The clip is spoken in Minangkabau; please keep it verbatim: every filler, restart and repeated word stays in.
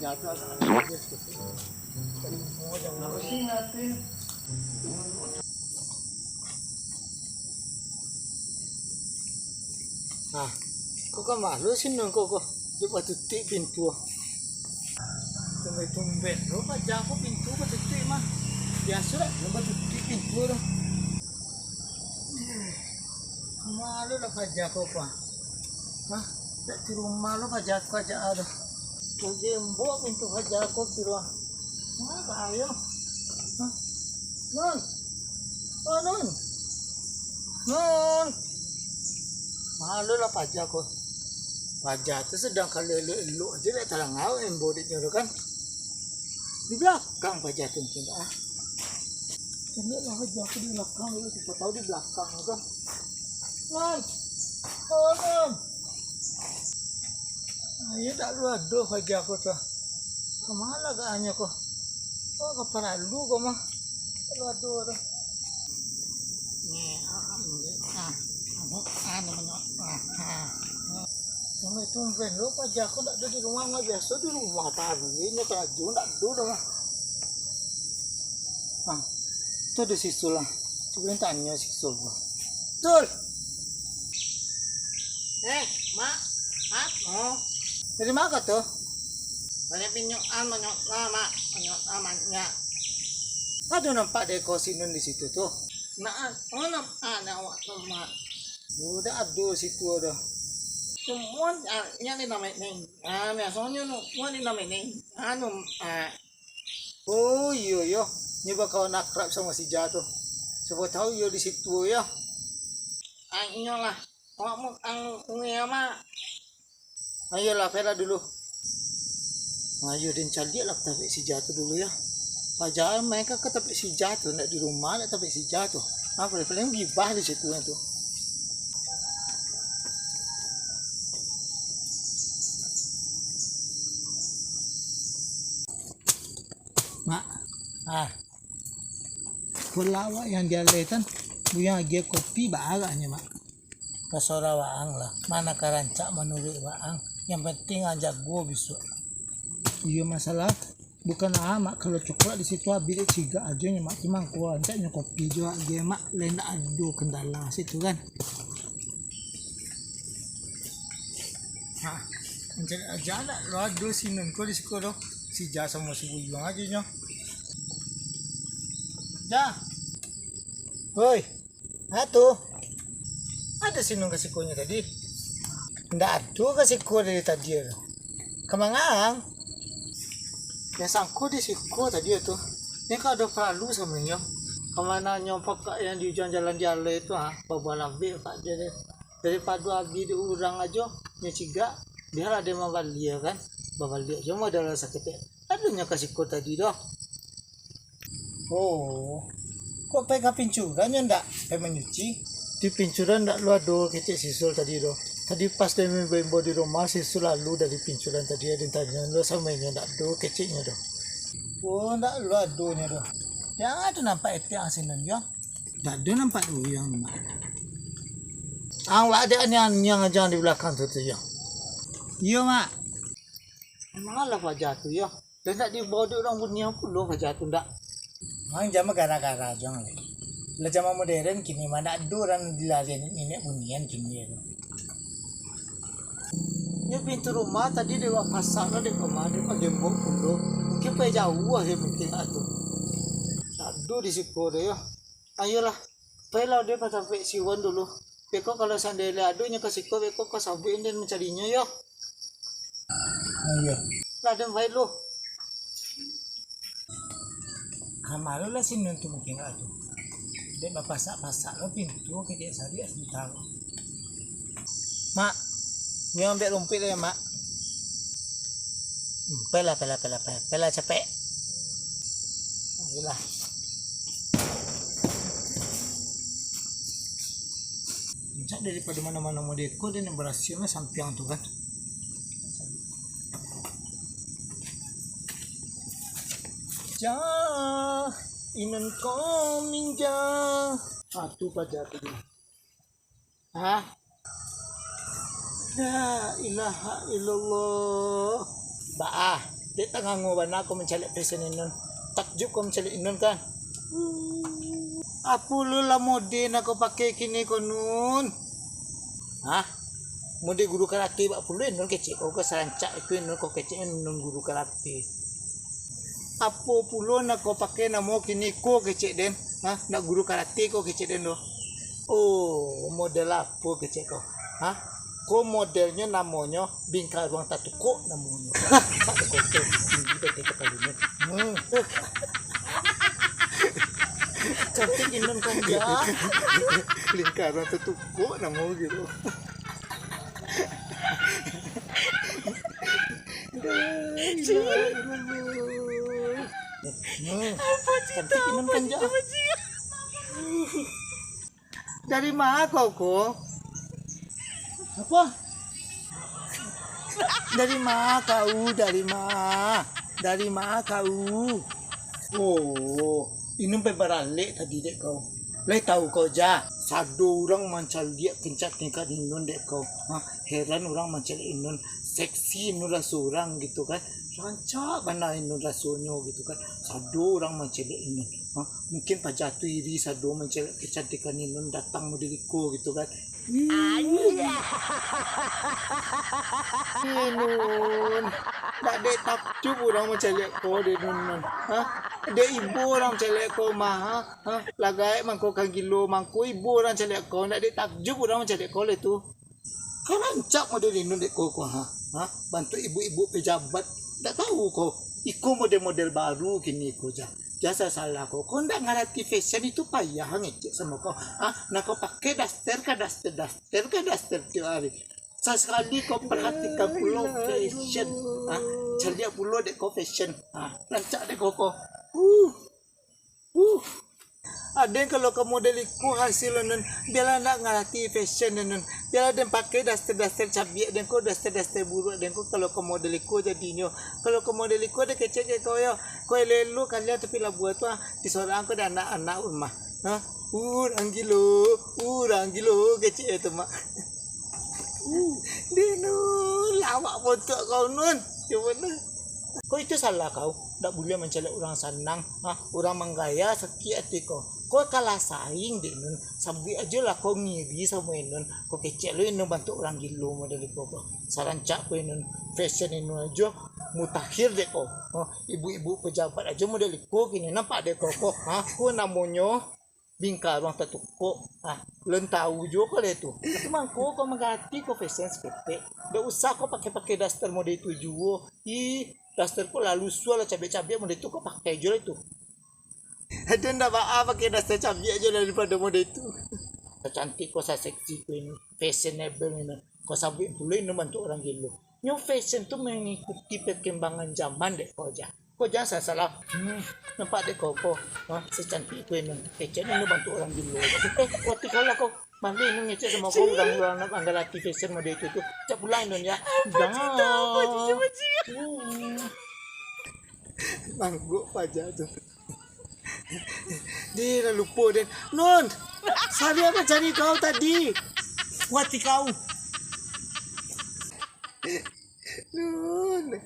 Nah, ko ka malu sinan ko, ko. Dek batutuik pintu. Tumben-tumben lo paja ko pintu batutuik mah. Biaso lah, lo batutuik pintu tu. Malu lah paja ko, pa. Hah? Dak di rumah lo paja ko ajak ado. Gembok pintu paja ko kiro. Wah, bahaya. Hah? Nun. Oh, Nun. Nun. Malu lah paja ko. Paja tu sadang kalau elok-elok aja dak talangau embo dek nyo tu kan. Di belakang paja tu mungkin, ah. Tengoklah paja aku di belakang dulu, siapa tahu di belakang tu. Nun. Oh, Nun. Ayo dak lu aduh paja aku tu. Kemana agaknyo ko? Oh, ka paralu ko mah. Dak lu aduh tu. Ni, ah, ah, ah, ah, ah, namanya, ah, ah, ah. Sampai tumben lo paja aku dak ado di rumah, mah biaso di rumah tadi, ini karajo dak ado dah mah. Ah, tu ado si Sul lah. Cubo tanyo si Sul tu. Sul! Eh, Mak, Mak. Oh. Dari ma ko tu? Banyak pinyokan, banyak lah, Mak. Banyak lah, banyak. Ado nampak dek ko si Nun di situ tu? Nah, oh, nampak, nah, awak tu, Mak. Oh, dak ado situ ado. Semua, ah, nyo ni namo ni. Ah, biasonyo nu, nyo ni namo ni. Anu, ah. Oh, iyo, iyo. Nyo bakawan akrab samo si Ja tu. Siapa tahu iyo di situ yo. Ah, inyolah. Awak mu-, ang-, ni ama. Ayolah, pailah dulu. Ayo, den caliaklah tampek si Ja tu dulu yo. Paja main ka, ka tampek si Ja tu, ndak di rumah, ndak tampek si Ja tu. Apo, paling gibah di situ tu. Mak, ah, ko lawak yang di alai tan, buyuang agiah kopi baaraknyo, Mak. Tasarah waang lah, ma nan ka rancak manuruik waang. Yang penting ang jago bisuak. Iyo, masalah bukan amak, kalau coklat di situ abih dek cigak ajo nyo, Mak. Cuma ko rancaknyo kopi jo agiah, Mak, lai ndak ado kendala situ kan. Ha, mancari aja ndak lo ado si Nun ko di siko doh. Si Ja samo si Buyuang ajo nyo. Ja. Woi. Ha tu. Ado si Nun ka sikonyo tadi? Ndak ado ka siko dari tadi tu. Ka manga ang? Yo sangko di siko tadi tu. Nyo ka ado paralu samo nyo. Ka mano nyo pakak yang di ujuang jalan di alai tu, ha? Babuah labek pakak jo deh. Daripado abih dek urang ajo, nyo cigak, bialah den mambali kan. Babaliak jo modal saketek. Ado nyo ka siko tadi doh. Oh, kok pai ka pincuran nyo ndak? Pai manyuci? Di pincuran ndak lo ado kecek si Sul tadi doh. Tadi pas den maimbau-imbau di rumah, si Sul lalu dari pincuran tadi, den tanyo lo samo inyo ndak ado keceknyo doh. Oh, ndak lo ado nyo doh. Jan ado nampak etek ang sinan yo. Ndak ado nampak urang, Mak. Ang wak dek aniang-aniang ajo di balakang tu, tu yo. Iyo, Mak. Emang alah paja tu yo. Dah ndak dibao dek urang bunian pulo paja tu ndak? Mang jan bagara-gara jo ang lai. Lah jaman moderen kini mah, ndak ado urang dilarian niniak bunian kini tu. Nyo pintu rumah tadi dek wak pasak lah, dek pama, dek pagembok pulo. Mungkin pai jauah yo mungkin lah tu. Ndak ado di siko doh yo. Ayolah, pailah dek ka tampek si Wan dulu. Beko kalau sandai lai ado nyo ka siko, beko ka sabuik den mancarinyo yo. Iyo. Lah den pai dulu. Ka ma lo lah si Nun tu mungkin lah tu. Dek bapasak-pasak lo pintu, kecek sadiak sabanta. Mak, nyo ambiak rumpuik lo yo, Mak. Hmm, pailah, pailah, pailah, pailah, pailah capek. Iyolah. Rancak daripado mano-mano model ko, den nan barasiah mah sampiang tu kan. Ja, inan ko minja. Ah, tu paja tu. Hah? La ilaha illallah. Baa. Dek tangango bana ko mancaliak fashion Inun. Takjub ko mancaliak Inun kan. Apo lo lah mode nan ko pakai kini ko, Nun? Hah? Mode guru karate bak pulo Inun kecek ko, ko sarancak iko Inun ko kecek Inun guru karate. Apo pulo nan ko pakai namo kini ko kecek den? Hah? Nak guru karate ko kecek den doh. Oh, model apo kecek ko? Hah? Ko modelnyo namonyo bingkaruang tatukok namonyo. Pak Koto, tinggi tete kapalonyo. Hmm. Cantik Inun kan, ja? Lingkaruang tatukok namo gitu. Hmm. Cantik Inun kan, ja? Dari ma kau ko? Apo? Dari ma kau? Dari ma? Dari ma kau? Oh, Inun pai baralek tadi dek kau. Lai tahu kau, ja? Sado urang mancaliak kencak tingkah Inun dek kau. Ha, heran urang mancaliak Inun. Seksi Inun raso urang gitu kan. Rancak bana Inun rasonyo gitu kan. Sado urang mancaliak Inun. Ha, mungkin paja tu iri sado mancaliak kecantikan Inun datang model iko gitu kan. Inun. Ndak dek takjub urang mancaliak ko dek Inun. Ha? Dek ibo urang mancaliak ko mah. Ha? Ha? Lah gaek mangko ka gilo, mangko ibo urang caliak ko. Ndak dek takjub urang mancaliak ko lai tu. Kan rancak model Inun dek ko, ko, ha? Ha? Bantuak ibu-ibu pejabat. Ndak tahu ko. Iko model-model baru kini ko, ja. Jan sasalah ko. Ko ndak ngarati fashion itu payah ngecek samo ko. Ha? Nah, ko pakai daster ka daster, daster ka daster tiok hari. Sasakali ko perhatikan pulo fashion. Ha? Caliak pulo dek ko fashion. Ha? Rancak dek ko, ko. Uh. Uh. Aden kalau ka model iko hasil Inun, bialah ndak ngarati fashion Inun. Bialah den pakai daster-daster cabiak den ko, daster-daster buruak den ko, kalau ka model iko jadinyo. Kalau ka model iko den kecek kau yo, ko elo-elo kalian tapi labuah tu ah, disorang ko dek anak-anak rumah. Ha? Urang gilo, urang gilo kecek tu mak. Deh Nun, lawak bontuak kau Nun. Cubo Nun. Ko itu salah kau, ndak buliah mancaliak urang sanang, ha, urang manggaya sakik ati ko. Ko kalah saing dek Nun, sabuik ajo lah ko ngiri samo Inun, ko kecek lo Inun bantuak urang gilo model iko ko. Sarancak ko Inun, fashion Inun ajo mutakhir dek ko. Ha, ibu-ibu pejabat ajo model iko kini nampak dek ko ko. Ha, ko namonyo bingkaruang tatukok. Ah, lun tahu juo ko lai tu. Tapi mangko ko mangganti ko fashion saketek. Ndak usah ko pakai-pakai daster model itu juo. Ih, daster ko lah lusuah lah cabiak-cabiak model itu ko pakai juo lah itu. Aden ndak baa pakai daster cabiak juo daripado model itu. Sacantik ko, saseksi ko ini, fashionable ini. Ko sabuik pulo ini bantuak urang gilo. Nyo fashion tu mangikuti perkembangan zaman dek ko ja. Ko jan sasalah. Hmm, nampak dek ko ko. Ha, sacantik ko Inun. Kecek Inun bantuak urang gilo. Eh, wati kalah ko. Mandi Inun ngecek samo ko urang-urang nak manggalati fashion model itu tu. Cak pulang Inun ya. Dah. Hmm. Mangguk paja tu. Deh, lah lupo den. Nun, sari apo cari kau tadi? Wati kau. Nun.